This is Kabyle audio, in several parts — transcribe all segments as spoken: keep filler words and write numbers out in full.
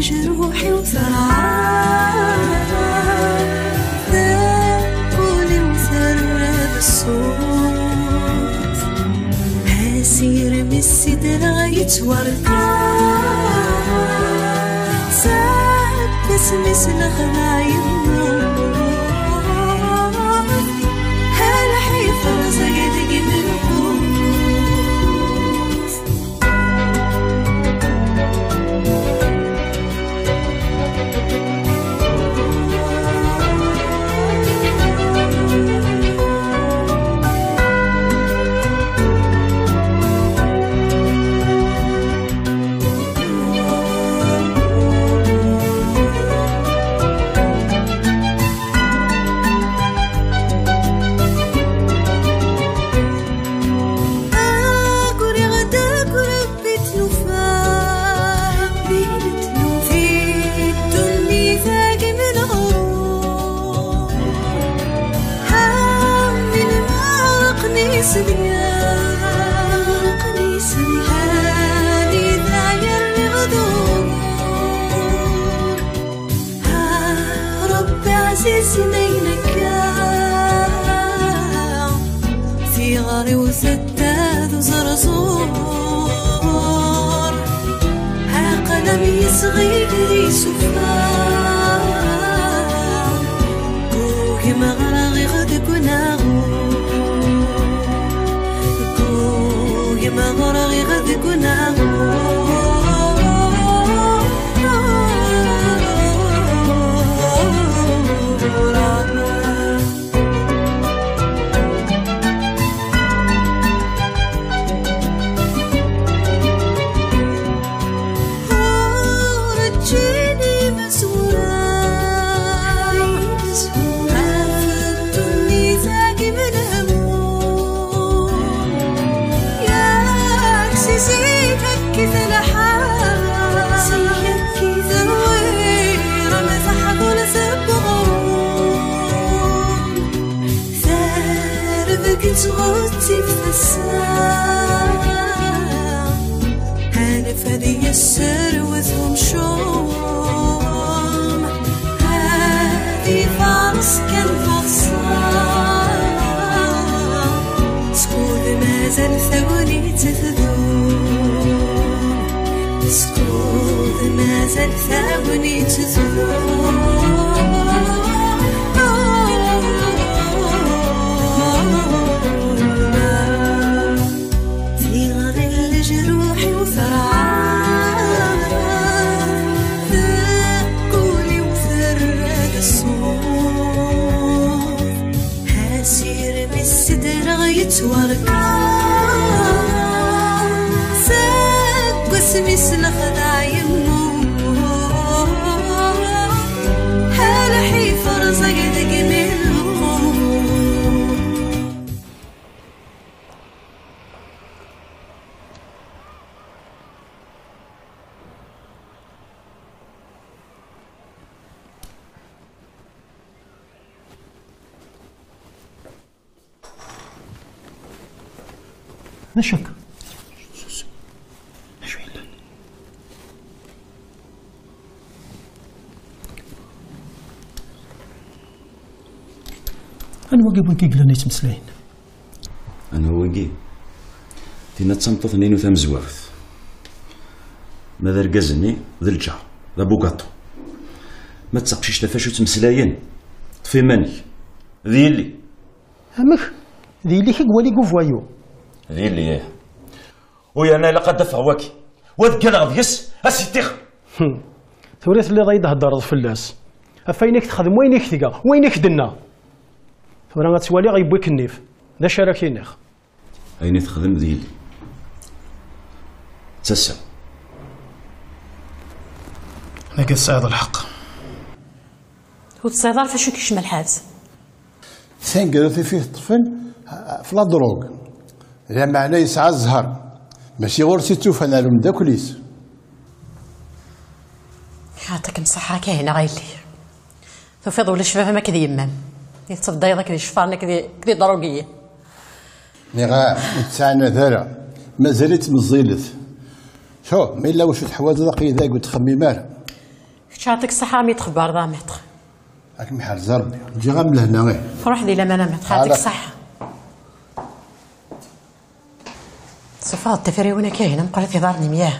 Ruḥ-iw terɛa, tewwul-iw terra d ṣṣut. Asirem i sidreɣ yettwarka, seg wasmi s lexla yemmut. Lḥif rẓag deg melkut. Aguriɣ-d akk Rebbi tlufa, di ddunit-agi n leɣrur. Amin ma aql-i s dya, aql-i s dya, anida yerriɣ d ugur. Ah, Rebbi ɛzizen ayen akka, tiɣri-w tedda d uẓerẓur. Aqlam yesɣi d isufa, gugem ɣraɣ-iɣ deg unaɣur. Gugem ɣraɣ-iɣ deg unaɣur. Ur ǧǧin imezwura ɣef ddunit-agi n lehmum. Yak si zik akkit lḥal, terwirem taḥdult n uɣrum. Tarbeǧ tɣettib tasa, anef ad yesserwet umcum, ad ifaṛes kan taḍsa. Skud mazal tagnit tdum, skud mazal tagnit tdum. Tiɣri n leǧruḥ-iw terɛa, tewwul-iw terra-d ṣṣut. Asirem i sidreɣ yettwarka, seg wasmi s lexdeɛ yemmut. Lḥif rẓag deg melkut. D acu akka? D acu yellan? Anwa wigi n wigi yellan yettmeslayen? Anwa wigi? Tinna d tameṭṭut-nni-inu tamezwart. Ma d argaz-nni, d lǧar, d abugaṭu. Ma d taqcict ɣef acu ttmeslayen, ṭṭef iman-ik. D yelli. Amek? D yelli-k i iwali deg uvwayu? D yelli, ih. U yerna ilaq ad d-afeɣ waki. Wa deg-aleɣ deg-s, a s-itiɣ. Hmm. Tura telliḍ ay d-heddreḍ fell-as. Ɣef wayen i k-texdem, wayen i k-tga, wayen i k-d-tenna. Tura ad twaliɣ yewwi-k nnif. D acu ara k-iniɣ? Ayen i texdem d yelli. D tasa. Nekk tesɛiḍ lḥeqq. Ur tesɛiḍ ara f acu i k-yekcem lḥebs. Taneggarut i fi teṭṭfen ɣef la drogue. Lameɛna yesɛa zzher. Mačči ɣur-s i tt-ufan, ar umeddakel-is. Yeɛṭik ṣṣeḥḥa, Kahina, a yelli. Tufiḍ ulac baba-m akked yemma-m. I tettebdayeḍ akked iceffaren akked i, akked idrugiyen. Nniɣ-am, ur ttɛanad ara. Mazal-itt meẓẓilet. Cu, ma yella wacu teḥwaǧeḍ, aql-i da, ur ttxemmim ara. Kečč, yeɛṭik ṣṣeḥḥa, mi txebbareḍ a maître. Ad kem-iḥrez Rebbi. Ǧǧiɣ-am lehna, ih. Truḥ di laman a maître, yeɛṭik ṣṣeḥḥa. Ṣṣufaɣ-d tafriwin akka hina meqqrit iḍarren-im, yah.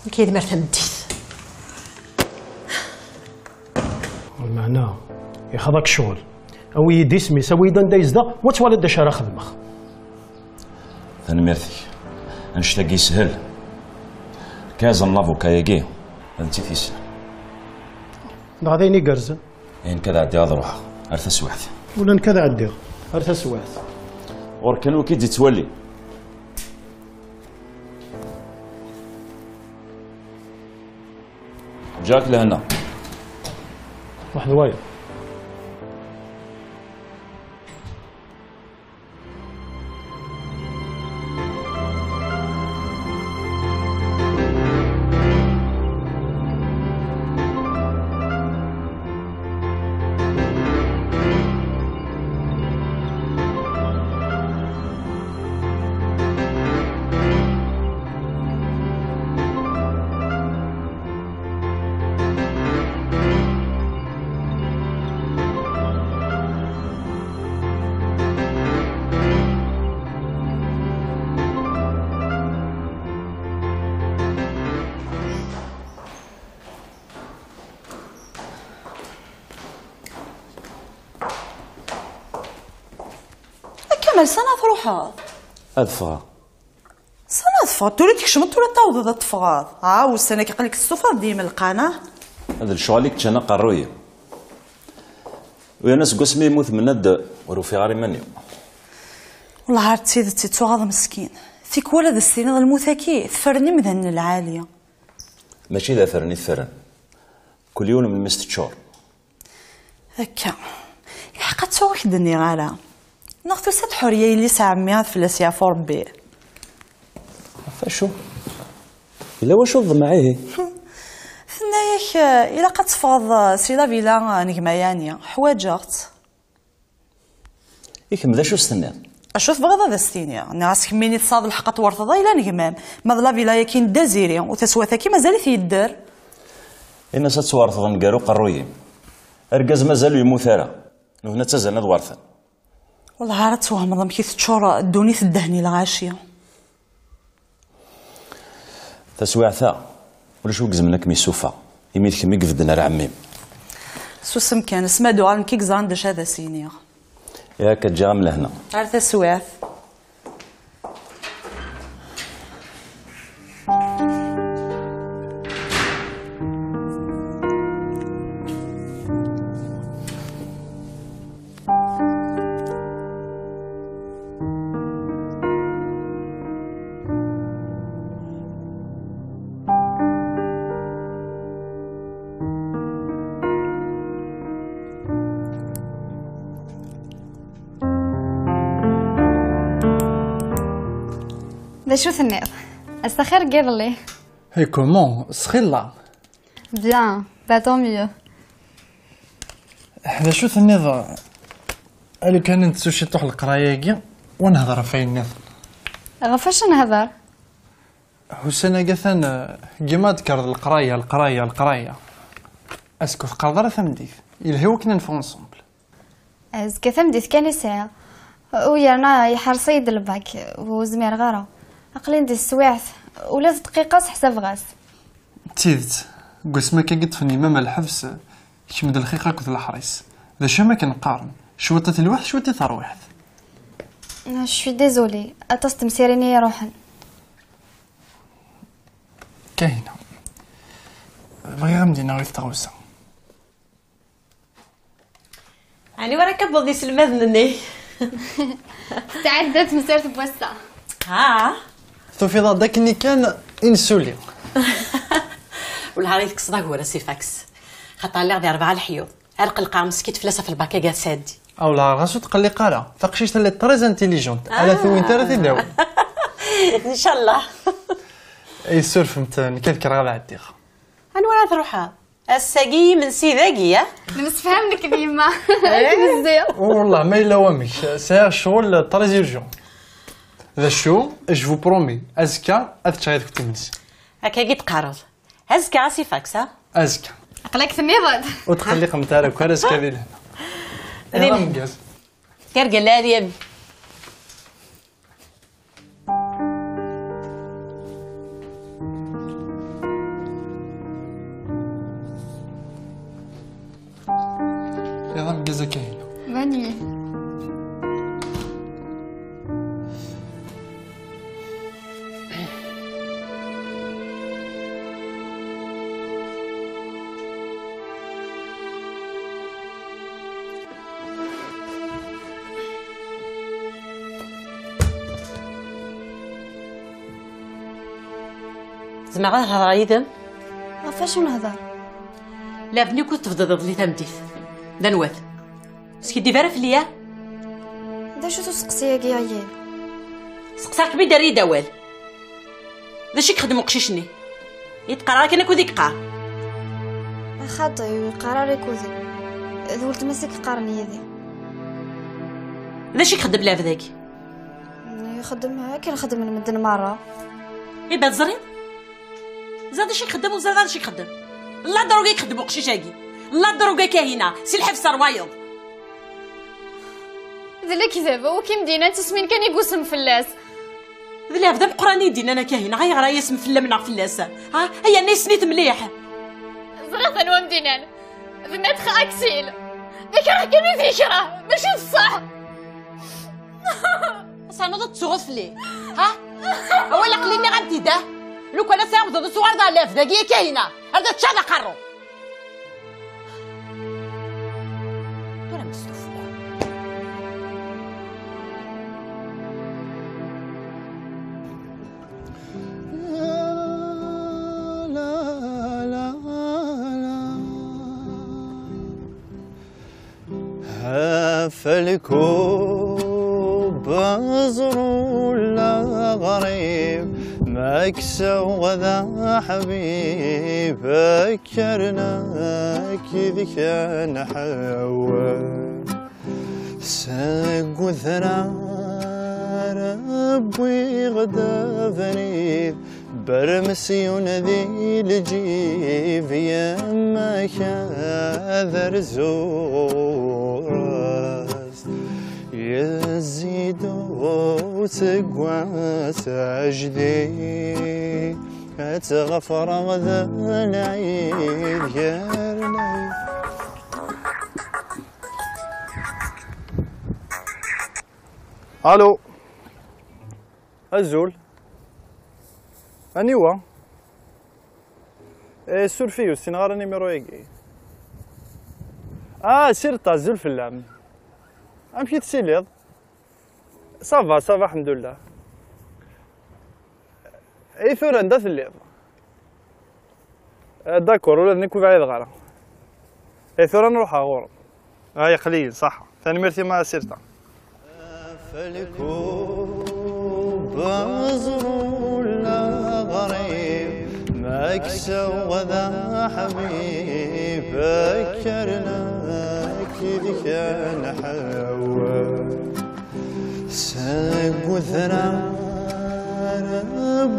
Nekk yid-m ar tameddit. Lmeɛna, ixaḍ-ak ccɣel. Awi-yi-d isem-is, awi-yi-d anda yezdeɣ, wa twaliḍ d acu ara xedmeɣ. Tanemmirt-ik. Annect-agi yeshel. Kaz n lavuka-agi, d netta i t-yessnen. Dɣa d ayen igerrzen. Ayen kan ad ɛeddiɣ ad ruḥeɣ. Ar taswiɛt. Ula nekk ad ɛeddiɣ. Ar taswiɛt. Ɣur-k kan wi k-id-yettwalin. Ǧǧiɣ-ak lehna. Ruḥ d wayeḍ. A Kamal, sani ad truḥeḍ? Ad ffɣeɣ. Sani ad ffɣeḍ? Tura tkecmeḍ, tura tawḍeḍ ad teffɣeḍ. Ah, ussan-agi aql-ik testufaḍ-d i yimelqan, ah? D lecɣal i yeččan aqerruy-im. U yerna seg wasmi yemmut Mennad ur ufiɣ ara iman-iw. Wellah ar d tidet, ittuɣaḍ meskin. Tikwal ad as-tiniḍ lmut-agi tefren imdanen lɛali. Mačči d afren i tefren. Kul yiwen melmi s-teččur. Akka. Ilḥeq ad tuɣ ur k-d-nniɣ ara. Neɣ tusa-d Ḥuriya yelli-s n ɛemmi ad fell-as yeɛfu Rebbi? Ɣef acu? Yella wacu ḍmeɛ ihi? Tenna-yak, eh, ilaq ad teffɣeḍ, eh, si la villa, eh, n gma Yani. Ḥwaǧeɣ-tt. I kemm d acu s-tenniḍ? Acu tebɣiḍ ad as-tiniɣ? Nniɣ-as kemmini tesɛiḍ lḥeqq ad twerteḍ ayla n gma-m. Ma d la villa-yaki n Daziri, u taswiɛt-agi mazal-it yedder. Ini-as ad twerteḍ nnger uqerruy-im. Argaz mazal ur yemmut ara. Nuhna ttazzalen ad werten. Wellah ara twehmeḍ amek i teččur ddunit ddehn i lɣaci. Taswiɛt-a, ulac wi izemren ad kem-yessufeɣ, imi d kemm i ibedden ar ɛemmi-m. Susem kan, asma d-uɣal nekk i yeẓran d acu ad as-iniɣ. Yak, ǧǧiɣ-am lehna. Ar taswiɛt. D acu tenniḍ? Ass axir n yiḍelli. Hey, comment? Sxilla. Bien, bah tant mieux. D acu tenniḍ? Alu kan nettu ciṭuḥ leqraya-agi, wa nehder ɣef wayen nniḍen. Ɣef wacu nehder? Ussan-agi atan, eh, gima d-tekkreḍ leqraya, leqraya, leqraya. Azekka ur teqqareḍ ara tameddit. Yelha wakken ad neffeɣ ensemble. Azekka tameddit kan i sɛiɣ. U yerna iḥerṣ-iyi-d lbak, ur zmireɣ ara. Aql-in di teswiɛt, ula d dqiqa seḥsabeɣ-as. D tidet, deg wasmi akka i ṭṭfen yemma-m ɣer lḥebs, kemm d lxiq akked leḥris. D acu am akken qqaren, cwiṭ i telwiḥt, cwiṭ i terwiḥt. Je suis désolée, aṭas n temsirin i iruḥen. Kahina, bɣiɣ ad m-d-iniɣ yiwet tɣawsa. Ɛni wara akka wwḍen iselmaden-nni? Tesɛedda temsirt n wass-a. Ah. Tufiḍ-aɣ-d akken kan i nsuli. Wellah ara yi-tekkseḍ aggur-a si fax. Xaṭer lliɣ di rebɛa leḥyuḍ. Ar qelqeɣ meskint fell-as ɣef lbak-agi ad sɛeddi. Awlah, ɣas ur tqelliq ara. Taqcict-a très intelligente. Ala, ah, tewwint ara tidawin. Ncallah. Ay, surfemt, nekk ad kkreɣ ad ɛeddiɣ. Anwa ara truḥeḍ? Ass-agi imensi dagi, ya? Nemsefham nekk d yemma. Akken nezdi. Wallah, ma yella wamek, sɛiɣ ccɣel très urgent. D acu, je vous promets, azekka ad ččeɣ yid-kent imensi. Akkagi d-teqqareḍ. Azekka a si Fax, ha? Azekka. Aql-ak tenniḍ-d. Ur tqelliqemt ara akk, ar azekka di lehna. Di lehna. Ameggaz. Tirga lɛali a mmi. Iḍ ameggaz a Kahina. Bonne nuit. Zemreɣ ad hedreɣ yid-m? Ɣef wacu nehder? Lɛebd-nni akk tebdiḍ iḍelli tameddit. D anwa-t? Skiddib ara fell-i, ah? D acu-t usteqsi-agi, a Yil? Steqsaɣ-kem-id, err-iyi-d awal. D acu i yexdem uqcic-nni? I d-qqareɣ akken akud i yeqqar? Xaṭi, ur yeqqar ara akud. D weltma-s i yeqqaren yid-i. D acu i ixeddem lɛebd-agi? Ixeddem akken xeddmen medden merra. Iba teẓriḍ? Ẓriḍ acu ixeddem ur ẓriḍ ara acu ixeddem. La drogue i ixeddem uqcic-agi. La drogue a Kahina, si lḥebs ar wayeḍ. D lekdeb, wi k-d-yennan d tismin kan i yusem fell-as. D lɛebd ameqqran i d-yennan a Kahina, ayɣer ay asem fell-am neɣ fell-as? Ha? Ay yerna yessen-it mliḥ. Ẓriɣ d anwa m-d-yennan. D Maître Axel. D akrah kan i t-yekreh, mačči d ṣṣeḥ. Ternuḍ ad tettuɣeḍ fell-i, ha? Awal aql-i nniɣ-am-t-id, ah? Lukan ad tɛawdeḍ ad tuɣaleḍ ɣer lɛebd-agi a Kahina, ar d teččaḍ aqerru. Tura am-d-stuffuɣ. Ɣef lkub aẓru n leɣrib, ma kkseɣ d aḥbib, kkren akk deg-k ad nḥewwel. Seg udrar wwiɣ-d abrid, Bermesyun di lǧib, yemma-k ad rzuɣ. Yezzi-d useggas ajdid, ad tɣefreḍ d lɛid gar lɛid. Alo. Azul. Aniwa? Eh, suref-iyi, ur ssineɣ ara nimiru-agi. Ah, Sirta, azul fell-am. Amek i tettiliḍ? Ça va, ça va, alḥemdulillah. I tura, anda telliḍ? Eh, d'accord, ula d nekk ur bɛideɣ ara. Eh, tura nruḥ ɣur-m. Ah, aql-iyi, ṣaḥa. Tanemmirt-im a Sirta. Ɣef lkub aẓru n leɣrib, ma kkseɣ d aḥbib, kkren akk deg-k ad nḥewwel. Seg udrar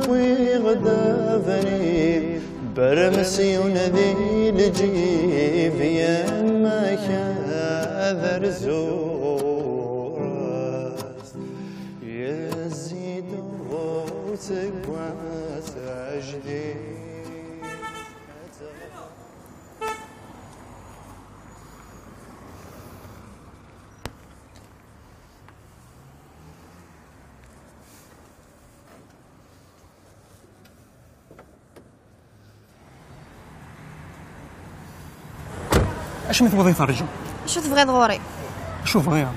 wwiɣ-d abrid, Bermesyun di lǧib, yemma-k ad rzuɣ. Yezzi-d useggas ajdid. Acimi tewweḍ i terǧu? Acu tebɣiḍ ɣur-i? Acu bɣiɣ?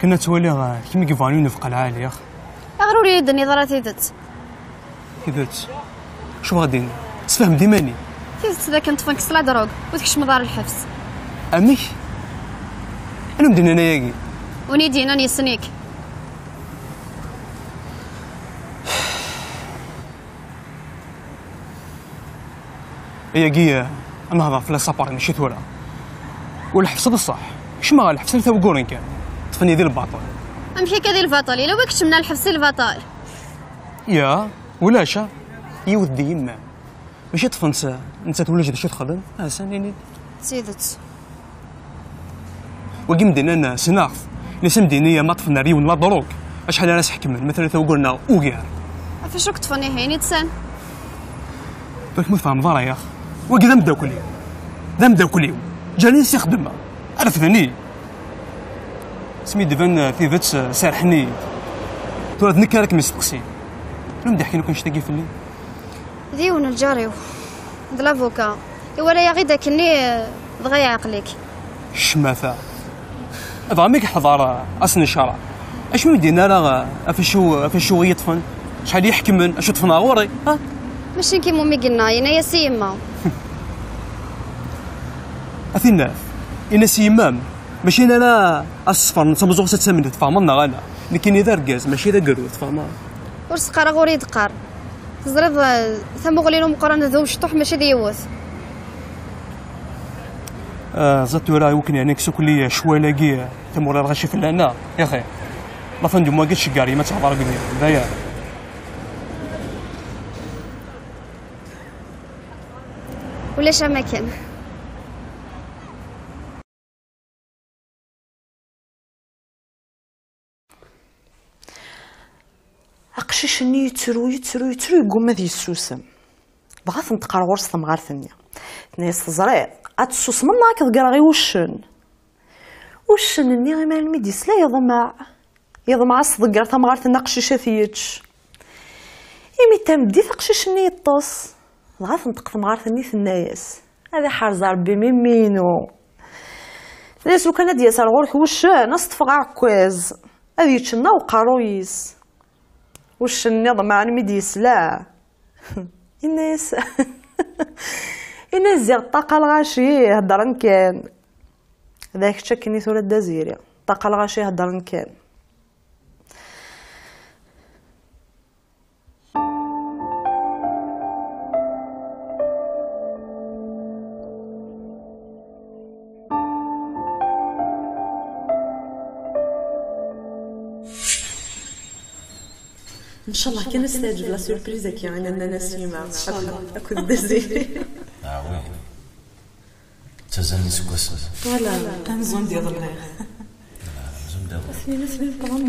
Kan ad twaliɣ, eh, kemm i yebɣan unefq lɛali, ax. Aɣer ur iyi-d-tenniḍ ara tidet? Tidet? Acu bɣiɣ ad d-iniɣ? Sefhem-d iman-im. Tidet d akken ṭṭfen-k s la drogue, ur tkecmeḍ ara lḥebs. Amek? Anwa m-d-yennan ayagi? Win i d-yennan yessen-ik. Ayagi, eh, ad nehder fell-as après, mačči tura. U lḥebs d ṣṣeḥ. Kecmeɣ ɣer lḥebs arta wagguren kan. Ṭṭfen-iyi di lbaṭel. Amek akka di lbaṭel? Yella wi kecmen ɣer lḥebs di lbaṭel? Ya, ulac, ah. Yiwet d yemma-m. Mačči ṭṭfen-tt, nettat ulac d acu texdem. Asan ini-d. D tidet. Wagi m-d-innan ssneɣ-t. Nnan-as m-d-ini ma ṭṭfen ar yiwen la drogue, acḥal ara s-ḥekmen, ma tlata ugur neɣ ugar. Ɣef acu k-ṭṭfen ihi, ini-d san? Tura ma tfehmeḍ ara yax. Wagi d ameddakel-iw. D ameddakel-iw. Ǧǧan-iyi s-ixdem. Refden-iyi. Asmi d-iban tidet, serrḥen-iyi. Tura d nekk ara kem-isteqsin. Anwa m-d-iḥkin akk annect-agi fell-i? D yiwen lǧar-iw, d lavuka. Iwala-yaɣ-id akkenni, dɣa yeɛqel-ik. Ccmata. Dɣa mi yeḥḍer ass n ccṛeɛ, acimi ur d-yenni ara ɣef acu, ɣef acu i yi-ṭṭfen? Acḥal i yi-ḥekmen? Acu ṭṭfen ɣer ɣur-i? Ha? Mačči nekk umi yenna, yenna-yas i yemma. A tinnat, ini-as i yemma-m, mačči ara a s-ṣefren d tameẓẓuɣt ad tamnet, tfehmeḍ neɣ ala? Nekkini d argaz, mačči d agrud, tfehmeḍ? Ur s-qqar ara ur yi-d-qqar. Teẓriḍ, eh, tamuɣli n umeqqran d umecṭuḥ mačči d yiwet. Ah, ẓat tura i wakken yeɛni ksukli ccwal-agi, tamuɣli lɣaci fell-aneɣ, yaxi. La fin du mois-agi tceggar yemma ad tehḍer akked-i, d aya. Ulac amakan. Aqcic-nni yettru, yettru, yettru, yeggumma ad yessusem. Dɣa tenṭeq ɣer ɣur-s temɣart-nni. Tenna-yas: "Teẓriḍ, ad tessusmeḍ neɣ ad k-ḍeggreɣ i wuccen?" Uccen-nni, imi almi d-yesla, yeḍmeɛ. Yeḍmeɛ ad s-tḍegger tamɣart-nni aqcic ad t-yečč. Imi d tameddit, aqcic-nni yeṭṭes. Dɣa tenṭeq temɣart-nni, tenna-yas: "Ad iḥrez Ṛebbi mimi-inu." Tenna-yas: "Lukan ad d-yas ar ɣur-k wuccen, ad s-ṭṭfeɣ aɛekkaz, ad yečč nna uqerruy-is." Uccen-nni ḍemɛen mi d-yesla. Inna-yas, inna-yas: "Ziɣ ṭṭaqa lɣaci heddren kan." D kečč akken i tura Dda Ziri. Ṭṭaqa lɣaci heddren kan. Ncallah kan ad s-teɛǧeb la surprise-agi i Nana Nasima. Ncallah. Akked Dda Ziri. Ah oui. Ttazalen iseggasen. Voilà, amzun d iḍelli. Amzun d iḍelli. Asmi, asmi, ṭṭɣen.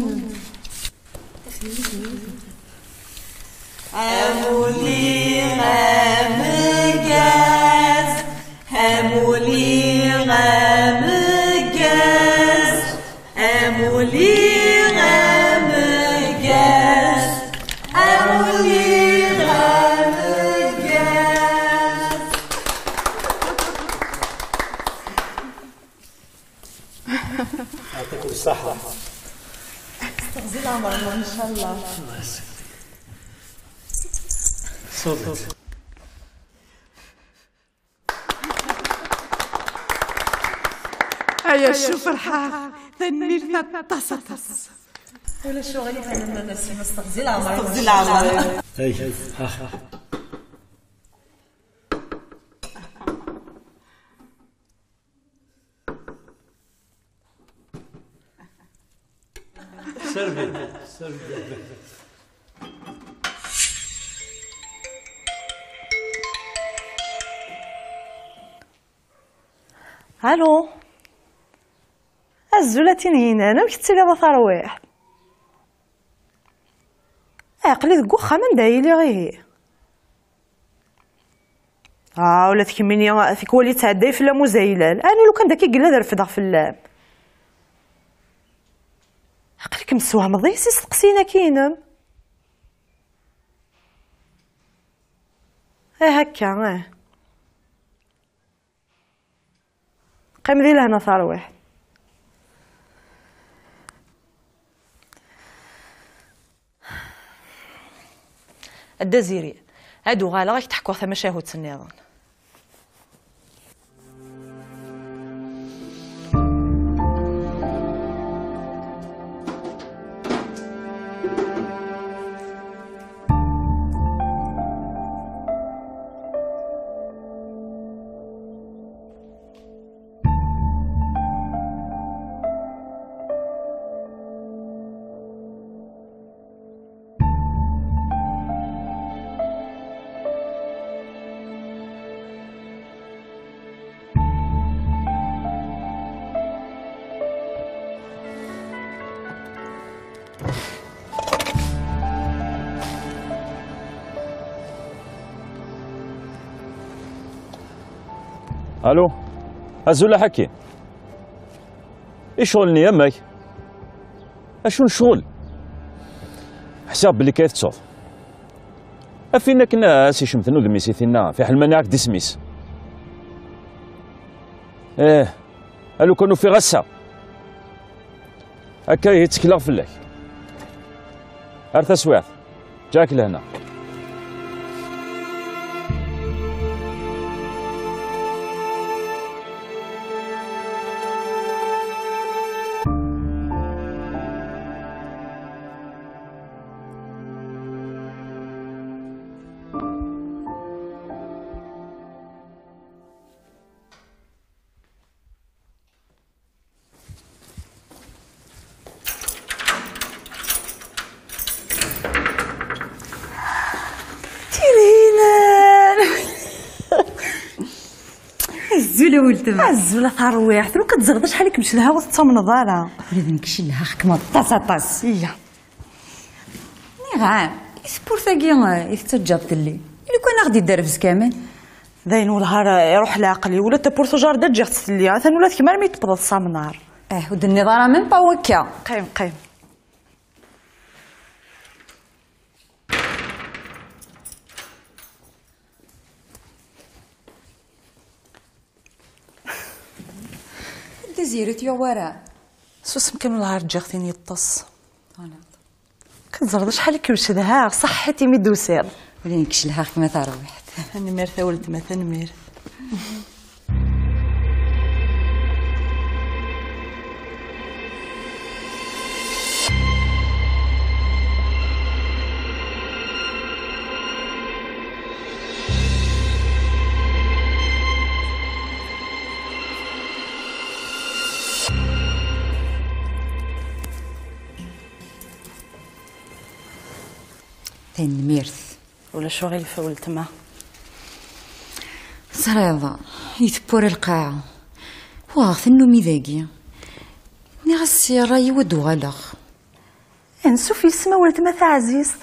Amuli ameggaz, amuli ameggaz, amuli ameggaz, amuli ameggaz. يعطيكم الصحة. استغزي العمر إن شاء الله. صوتك. Aya, cuf, ferḥeɣ. Tanemmirt aṭas, aṭas. Ulac uɣilif, a Nana Nasima, استغزي العمر. استغزي العمر. Ay, ha, ha. Servi, servi. Allo. Azul a Tinhinan, amek tettiliḍ a tarwiḥt? Aql-i deg uxxam anda i lliɣ ihi. Ah, ula d kemmini, tikwal yettɛedday fell-am uzaylal. Ani lukan d akka i yella d refdeɣ fell-am. Aql-ikem tessewhmeḍ-iyi s isteqsiyen-agi-inem. Eh, akka, eh. Qqim di lehna tarwiḥt. A Dda Ziri, ad uɣaleɣ ad k-d-ḥkuɣ tamacahut nniḍen. Allo. Azul a Ḥaki. I ccɣel-nni, amek? Acu n ccɣel? Ḥsiɣ belli kan tettuḍ. Afin akken a s-icemten udem-is i tinna, fiḥel ma nniɣ-ak-d isem-is. Ih, a lukan ufiɣ ass-a. Akka ihi ttekleɣ fell-ak. Ar taswiɛt. Ǧǧiɣ-ak lehna. Tinhinan! Azul a weltma. Azul a tarwiḥt. Lukan teẓriḍ acḥal i kem-cedhaɣ ur tettamneḍ ara. Ula d nekk cedhaɣ-kem aṭas, aṭas. Iya. Nniɣ-am, i tewwurt-agi i tettaǧǧaḍ telli? I lukan a ɣ-d-idderrez kamel? D ayen wellah ara iruḥ leɛqel-iw, ula d tawwurt ujar d ǧǧiɣ-tt telli, atan ula d kemm armi tewwḍeḍ s amnar. Eh, ur d-tenniḍ ara même pas wakka. Qqim, qqim. Dda Ziret yuɣ wara. Susem kan, wellah ar ǧǧiɣ tin yeṭṭes. Voilà. Teẓriḍ acḥal i kem-cedhaɣ, ṣaḥḥit imi d-tusiḍ. Ula d nekk cedhaɣ-kem a tarwiḥt. Tanemmirt a weltma, tanemmirt. Tanemmirt. Ulac uɣilif a weltma. Ẓriɣ, i tewwura lqaɛa. Uɣeɣ tannumi dagi. Nniɣ-as si ṛṛay-iw ad d-uɣaleɣ. Ansuf yes-m a weltma taɛzizt.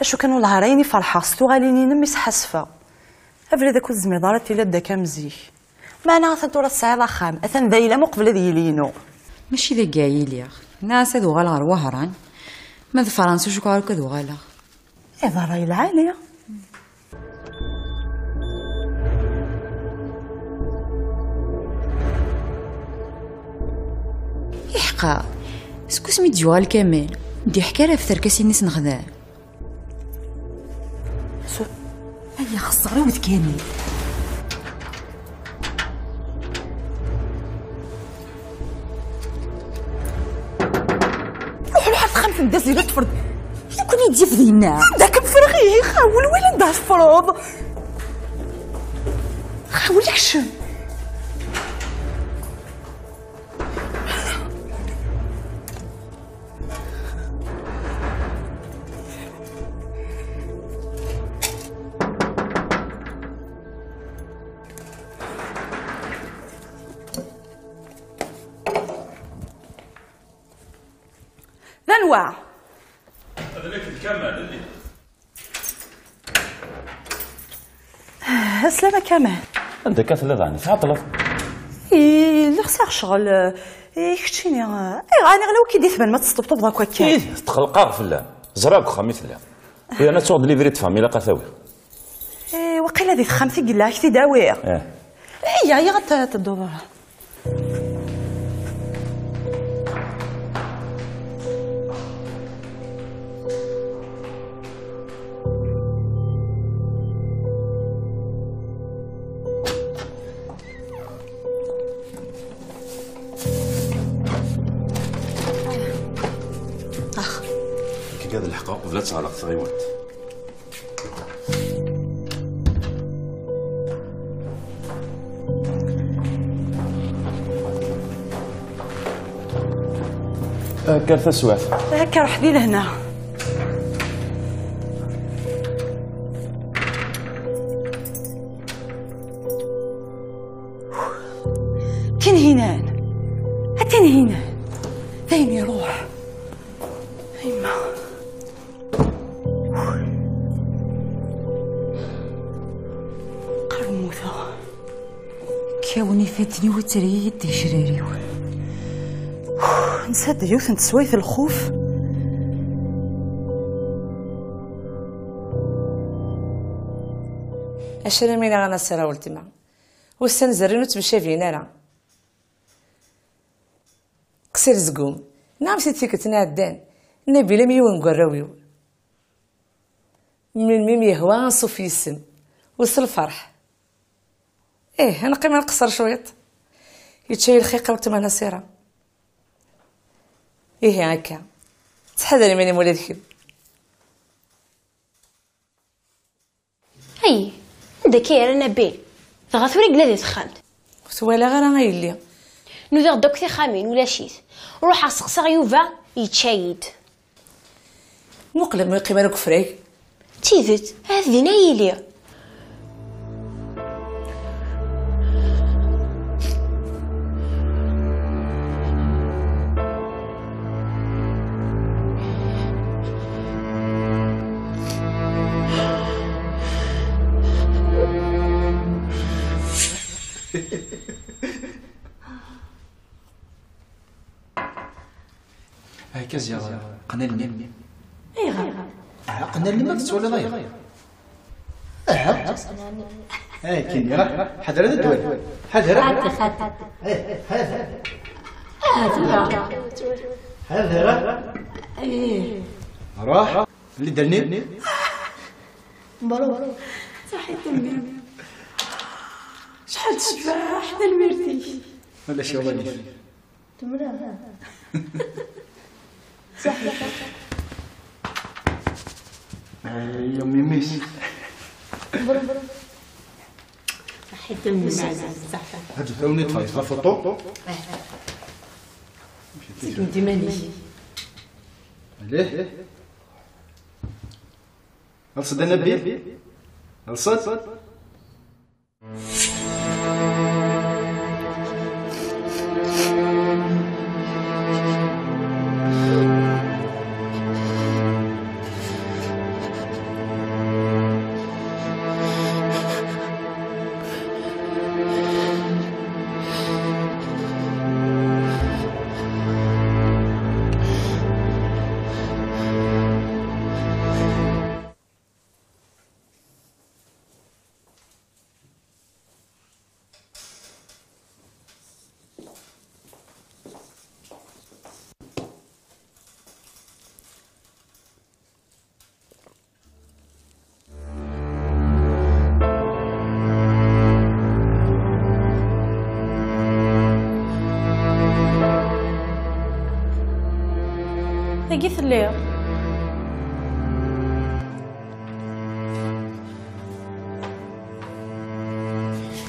Acu kan wellah ar ayen i ferḥeɣ s tuɣalin-inem i sḥasfeɣ. Abrid akk ur tezmireḍ ara ad tiliḍ d akka am zik. Meɛna atan tura tesɛiḍ axxam, atan d ayla-m uqbel ad yili inu. Mačči dagi ara iliɣ. Nniɣ-as ad uɣaleɣ ɣer Wehran. Ma d Fransa, ur cukkeɣ ara akk ad uɣaleɣ. Iḍ ṛṛay lɛali. Iḥqa, seg wasmi d-yuɣal Kamal, ur d-iḥki ara ɣef terkasin i s-nexdem. Ay axeṣṣar-iw d Kamal. Ruḥ, ruḥ ar texxamt n Dda Zira, ṭṭfer-d. Nekkni i d-yif dinna. Anda kem-ffreɣ ihi? Xawel, wali anda teffreḍ. Xawel, kcem. D anwa? Ad nekk d Kamal, lli. Aslama Kamal. Anda akka telliḍ ɛni? Tɛeṭṭleḍ? Ih, lliɣ sɛiɣ ccɣel. I keččini? Ayɣer ɛni ɣla wiki d-itban ma tesṭebṭubeḍ akk akka? Ih, tqelqeɣ fell-am. Ẓriɣ deg uxxam i telliḍ. Yerna tuɣ-d livret de famille, ilaq ad t-awiɣ. Eh, waqila di texxamt i yella, ad k-t-id-awiɣ. Eh. Iyya, iyya, ad t-, ad tedduḍ. Ax. Akka d lḥeqqa, qbel ad teɣleq tɣiwant. Akka taswiɛt. Akka ruḥ di lehna. Tinhinan! A Tinhinan! Dayen iruḥ. A yemma. Qrib mmuteɣ. Kkawen ifaten-iw, tterri-yi-d ticrar-iw. Nsa-d yiwet n teswayt n lxuf. Acu ara m-iniɣ a Nasira weltma? Ussan zerrin ur ttmecabin ara. Qsir zgum, neɣ am si tikkelt n ɛeddan, Nabil am yiwen n warraw-iw. Melmi m-yehwa anṣuf yis-m, u s lferḥ. Ih, ad neqqim ad nqeṣṣer cwiṭ. Yečča-yi lxiq a weltma Nasira. Ihi akka. Ttḥadar iman-im ula d kemm. Ay, anda akka yerra Nabil? Dɣa tura yella di texxamt. Ur t-walaɣ ara a yelli. Nudaɣ-d akk tixxamin, ulac-it. Ruḥeɣ seqsaɣ Yuba, yečča-yi-d. Muqel ma yeqqim ara deg ufrag. D tidet, ahat din ay yili. هاي كازيا، قنا الميم. ايغا. آه، قنا الميم ما تسولي ضيف. آه. هاي كيني، راه. حذر هذا الدول. حذر. خاتي، خاتي. ايه، حذر. آه، تبارك. حذر. ايه. روح. اللي دلني. مبروك. صحيت الميم. شحال تشبح، حتى الميرتي. ولا شي والله. تمرة. صح، صح. آه، يا ميميس. صحيت الميم. صح، صح. هاد الثوني تفايز لا فوتو. سيدي ديما نيشي. عليه. الصد النبي. الصد. Dagi telliḍ.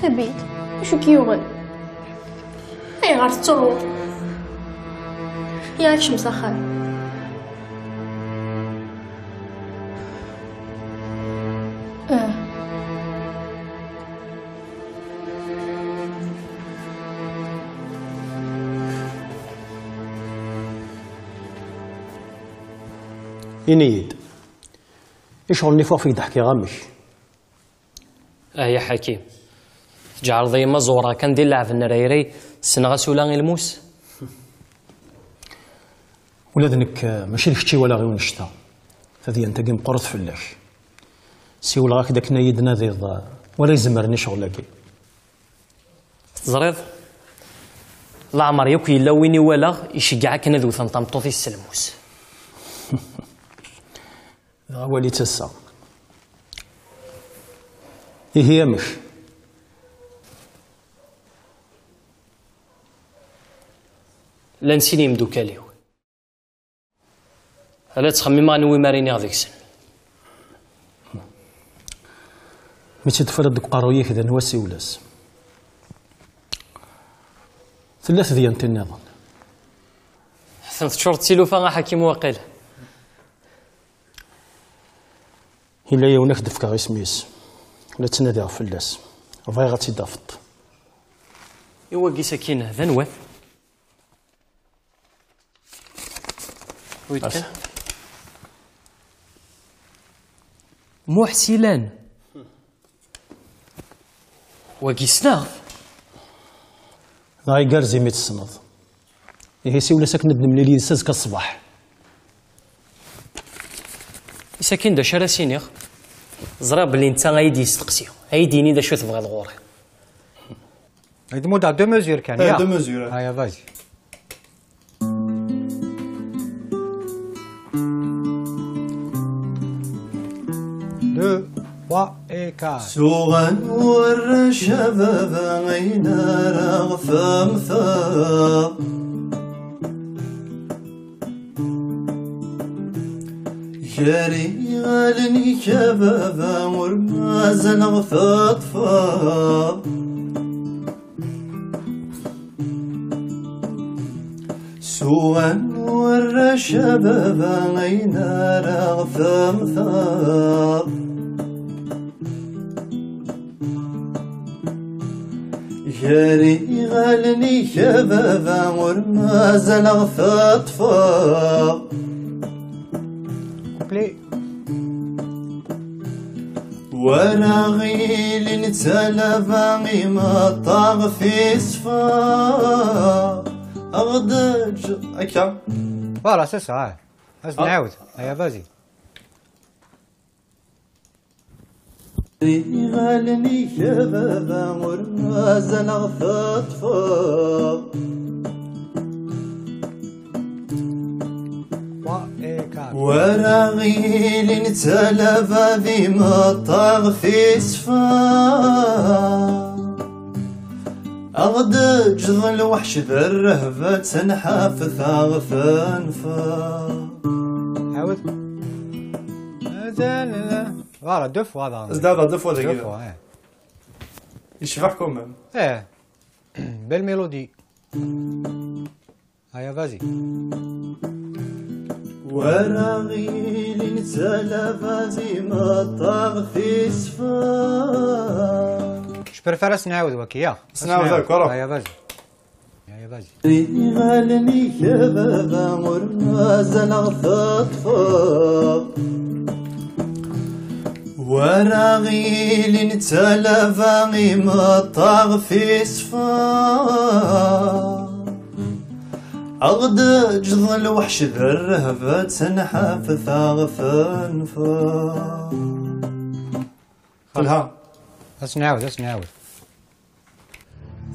Abid, acu k-yuɣen? Ayɣer tettruḍ? Ya, kcem s axxam. Ah. Ini-yi-d, i ccɣel-nni fuɣ fik d-ḥkiɣ amek? Ah ya Ḥakim, tǧeɛleḍ-iyi ma ẓewreɣ kan di lɛeb n rayray, ssneɣ-as ula i lmus? Ula d nekk, eh, mačči d kečč i walaɣ i wannect-a. Tadyant-agi meqqret fell-ak. Siwleɣ-ak-d akken ad yi-d-tnadiḍ, eh, wala izemren i ccɣel-agi. Teẓriḍ, leɛmer yakk yella win i walaɣ iceggeɛ akken ad wten tameṭṭut-is s lmus. Dɣa wali-tt ass-a. Ihi amek? Llan sin yimdukal-iw. Ala ttxemmimeɣ anwa umi ara iniɣ deg-sen. Mi tt-id-tufriḍ deg uqerruy-ik d anwa, siwel-as. Tella tedyant-nniḍen. Atan teččureḍ d tilufa a Ḥakim waqil. Yella yiwen ad k-d-fkeɣ isem-is. La ttnadiɣ fell-as. Bɣiɣ ad tt-id-tafeḍ. I wagi sakkin d anwa-t? Wid kan? Muḥ Silan. Wagi ssneɣ-t. Dɣa igerrez imi tessneḍ. Ihi siwel-as akken ad nemlil yid-s azekka ṣṣbeḥ. Sakin d acu ara s-iniɣ? Ẓriɣ belli netta ay d-yesteqsi, ay d-yini d acu tebɣiḍ ɣur-i. Ay d-muddeɣ deux mesures kan, ya? Deux mesures. Aya, vas-y. Deux, trois et quatre. Suɣan warrac a baba ayen ara ɣ-temmteḍ. Gar iɣallen-ik a baba ur mazal ɣ-teṭṭfeḍ. Suɣan warrac a baba ayen ara ɣ-temmteḍ. Gar iɣallen-ik a baba ur mazal ɣ-teṭṭfeḍ. Couplet. War aɣilin d talaba imeṭṭaɣ tisfa. Aɣ-d-eǧǧ akka. Voilà, c'est ça, ouais. Ad nɛawed. Aya, vas-y. Iɣallen-ik a baba ur mazal ɣ-teṭṭfeḍ. Trois et quatre. War aɣilin d talaba d imeṭṭaɣ tisfa. Aɣ-d-eǧǧeḍ lweḥc d rrehba d tanḥaft aɣ-tenfeḍ. Ɛawed. Voilà, deux fois daɣen. Zdaɣ deux fois dagi. Deux fois, eh. Yecbeḥ quand même. Eh. Belle mélodie. Aya, vas-y. War aɣilin d talaba d imeṭṭaɣ tisfa. Je préfère ad s-nɛawed waki, ya. Ad s-nɛawed akk, alors. Aya, vas-y. Aya, vas-y. Iɣallen-ik a baba ur mazal ɣ-teṭṭfeḍ. War aɣilin d talaba imeṭṭaɣ tisfa. Aɣ-d-eǧǧeḍ lweḥc d rrehba d tanḥaft aɣ-tenfeḍ. Telha. Ad s-nɛawed, ad s-nɛawed.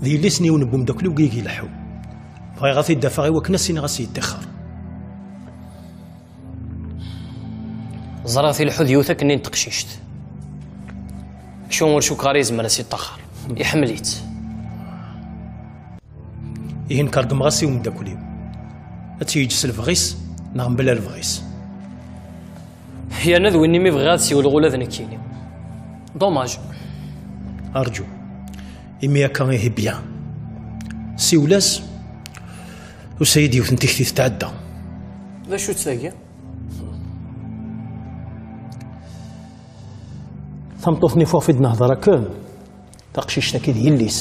D yelli-s n yiwen n wemdakel-iw i ileḥḥu. Bɣiɣ ad t-id-afeɣ i wakken ad s-iniɣ ad s-yettixer. Ẓriɣ tileḥḥu d yiwet akkenni n teqcict. Acu ur cukkeɣ ara yezmer ad s-yeṭṭaxer. Iḥemmel-itt. Ihi nekk ṛeggmeɣ-as i umeddakel-iw. Ad tt-yeǧǧ s lebɣi-s neɣ mebla lebɣi-s. Yerna d win imi bɣiɣ ad siwleɣ ula d nekkini. Dommage. Arǧu. Imi akka ihi bien. Siwel-as, tusa-yi-d yiwet n tikti tetɛedda. D acu-tt tagi? Tameṭṭut-nni fuɣef i d-nehder akken. Taqcict-agi d yelli-s.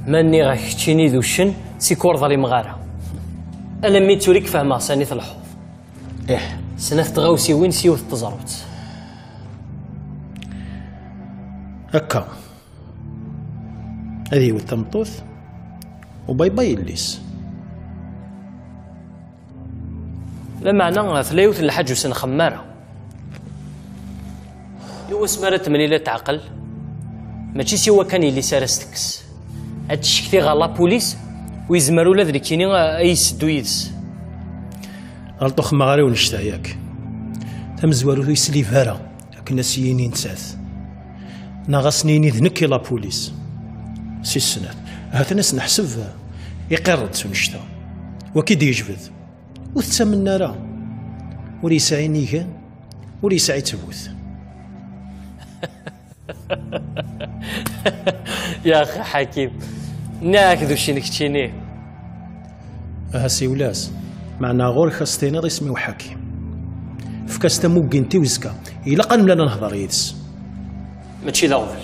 Ma nniɣ-ak keččini d uccen, sik ur ḍlimeɣ ara. Alammi d tura i k-fehmeɣ sani tleḥḥuḍ. Ih. Snat tɣawsiwin s yiwet n teẓrut. Akka. Ad yewwet tameṭṭut, u bye bye yelli-s. Lameɛna tella yiwet n lḥaǧa ur s-nxemmem ara. I wasmi ara temlil ad teɛqel, mačči s wakka kan yelli-s ara s-tekkes. Ad tcekti ɣer la police, u yezmer ula d nekkini a, a yi-seddu yid-s. Ɣelṭeɣ xemmeɣ ara i unect-a, yak. Tamezwarut ur yeslib ara. Akken a s-yini nettat. Neɣ a sen-yini d nekk i la police. Si snat. Ahat a s-neḥseb iqirr-d s unect-a. Waki d-yejbed. Ur tettamen ara. Ur yesɛi inigan, ur yesɛi ttbut. Ya axi Ḥakim, nniɣ-ak d uccen keččini. Aha siwel-as, meɛna ɣur-k a s-tiniḍ isem-iw Ḥakim. Efk-as tamuggint i uzekka, ilaq ad nemlal ad nehder yid-s. Mačči d aɣbel.